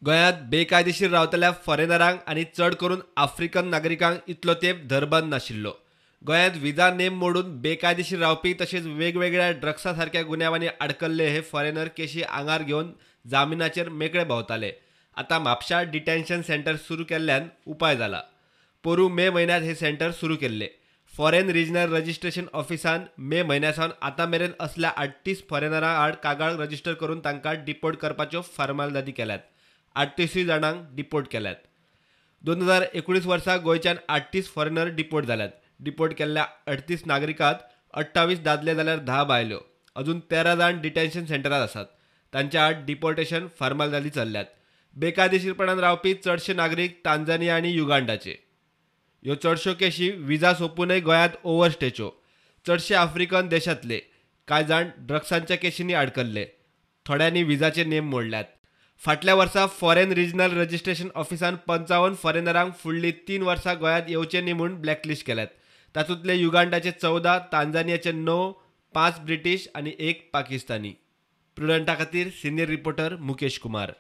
गोंयांत बेकायदेशीर रावतल्या फॉरेनरांक आनी चड करून आफ्रिकन नागरिकांक इतलो तेंप धरबंद नाशिल्लो. गोंयांत विजा नेम मोडून बेकायदेशीर रावपी तशेंच वेगवेगळ्या ड्रग्सा सारक्या गुन्यांवांनी आडकल्ले हे फॉरेनर केशी आंगार घेवन जामिनाचेर मेकळे भोंवताले. आतां म्हापशा डिटेन्शन सेंटर सुरू केल्ल्यान उपाय जाला. पोरूं मे म्हयन्यांत हे सेंटर सुरू केल्ले. फॉरेन रिजनल रजिस्ट्रेशन ऑफिसान मे म्हयन्या सावन आतां मेरेन असल्या 38 फॉरेनरां आड कागाळ रजिस्टर करून तांकां डिपोर्ट करपाच्यो फार्मालदादी केल्यात. 38 जाणांक डिपोर्ट केल्यात. 2019 वर्सा गोंयच्यान 38 फॉरेनर डिपोर्ट जाल्यात. डिपोर्ट केल्ल्या 38 नागरिकांत 28 दादले जाल्यार 10 बायल्यो. अजून 13 जाण डिटेन्शन सेंटरात आसात. तांच्या आड डिपोर्टेशन फार्मालदादी चल्ल्यात. बेकायदेशीरपणान रावपी चडशे नागरीक तांजानिया आनी युगांडाचे. ह्यो चडश्यो केशी विजा सोंपूनय गोंयांत ओव्हरस्टेच्यो. चडशे आफ्रिकन देशांतले. कांय जाण ड्रग्सांच्या केशींनी आडकल्ले. थोड्यांनी विजाचे नेम मोडल्यात. फाटल्या वर्सा फॉरेन रिजनल रजिस्ट्रेशन ऑफिसान 55 फॉरेनरांक फुडलीं 3 वर्सां गोंयांत येवचे न्ही म्हूण ब्लॅकलिस्ट केल्यात. तातूंतले युगांडाचे 14, तांजानियाचे 9, 5 ब्रिटीश आनी 1 पाकिस्तानी. प्रुडंटा खातीर सिनियर रिपोर्टर मुकेश कुमार.